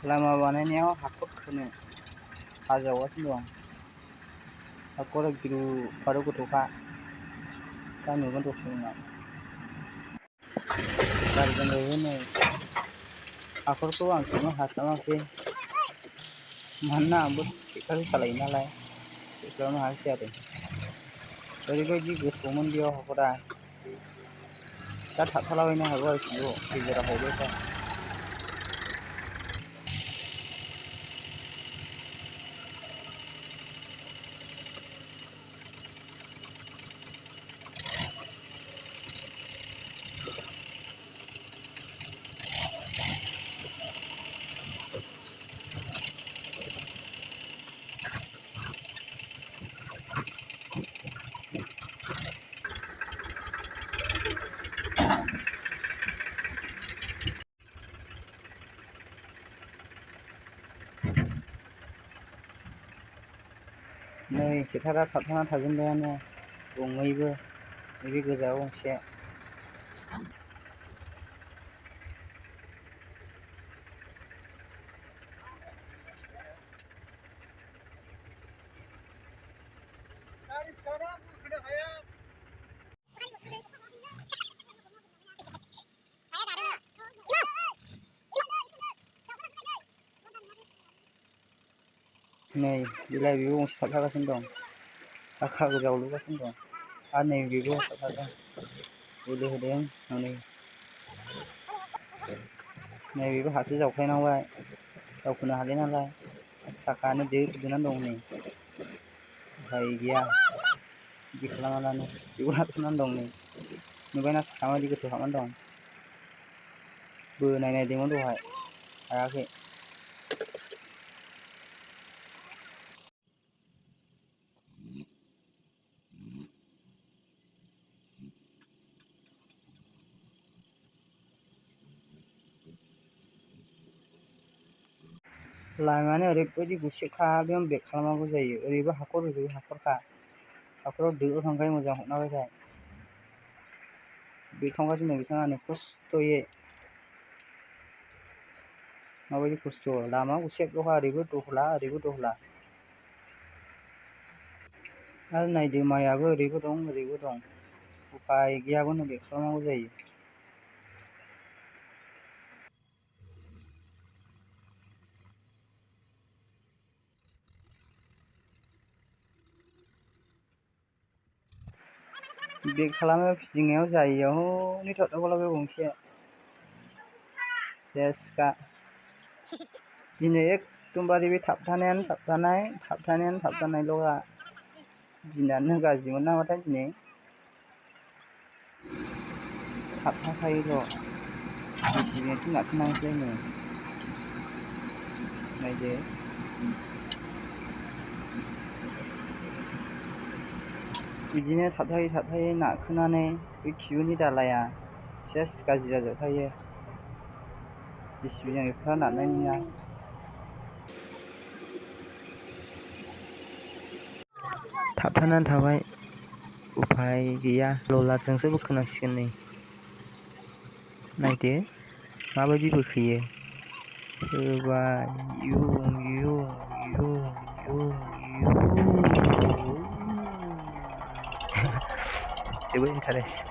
लामा बानायनायाव हाखर खोनो हाजावगासिनो दं। हाखरा गिरु बारु गोथौखा, दा नुगोन दसे उनाव। गाज्रिजों जाहैबाय नै हाखरखौ आं खोनो हास्लाबासै, मानोना आंबो ट्रेक्ट'र सालायो नालाय होस्लाबनो हायासै आरो। ओरैबायदि गोथौमोन बेयाव हाखरा, दा थाबथालाबायनो हागौ आरोखि बेयाव दै बारा हरबायथाय। नै ट्रेक्ट'रा थाबथाना थाजेनबायानो गंनैबो, नैबे गोजा गंसे। नै बेलाय बेबो गंसे थाबथागासिनो दं, साखा जावलुगासिनो दं। आरो नै बेबो थाबथादों, बोलो होदों हनै। नै बेबो हासो जावख्लायनांबाय, दावखोनो हालिया नालाय साखायानो दोनानै दं नै। उफाय गैया, बिदि खालामाबानो बेबो नारथ'नानै दं नै। नुबायना साखाया माबायदि गोथौ हाबनानै दं। बोनाय नायदोंमोन दहाय, हायाखै। लामायानो ओरैबायदि गुसेबखा, बेयावनो बेक खालामनांगौ जायो। ओरैबो हाखर ओरैबो हाखरखा, हाखराव दोखांखायो मोजां हरनाबाथाय। बेक खालामगासिनो दं बिथाङा नै खस्थ'यै। माबायदि खस्थ', लामा गुसेबल'खा, ओरैबो दहला ओरैबो दहला। आरो नायदो माइआबो ओरैबो दं ओरैबो दं, उफाय गैयाबानो बेक खालामनांगौ जायो। बेक खालामनायाव फिदिंनायाव जायैयाव हनै थाबथाबावला बे गंसे सेसखा। दिनै एकदमबारे बे थाबथानायल'खा। दिनानो गाज्रिमोन नामाथाय दिनै, थाबथाखायोल'। JCB जोंसो नारखोनांसै नै, नायदो। बिदिनो थाबथायै नारखोनानै बे खिबुनि दालाइया सेस गाज्रि जाजोबखायो। JCB जों एफा नारनाय नङा। थाबथानानै थाबाय, उफाय गैया ललारजोंसो बोखोनांसिगोन नै। नायदो माबायदि बोखोयो, होबाय इयुं इयुं इयुं इयुं इयुं जोबोद इन्टारेस्ट।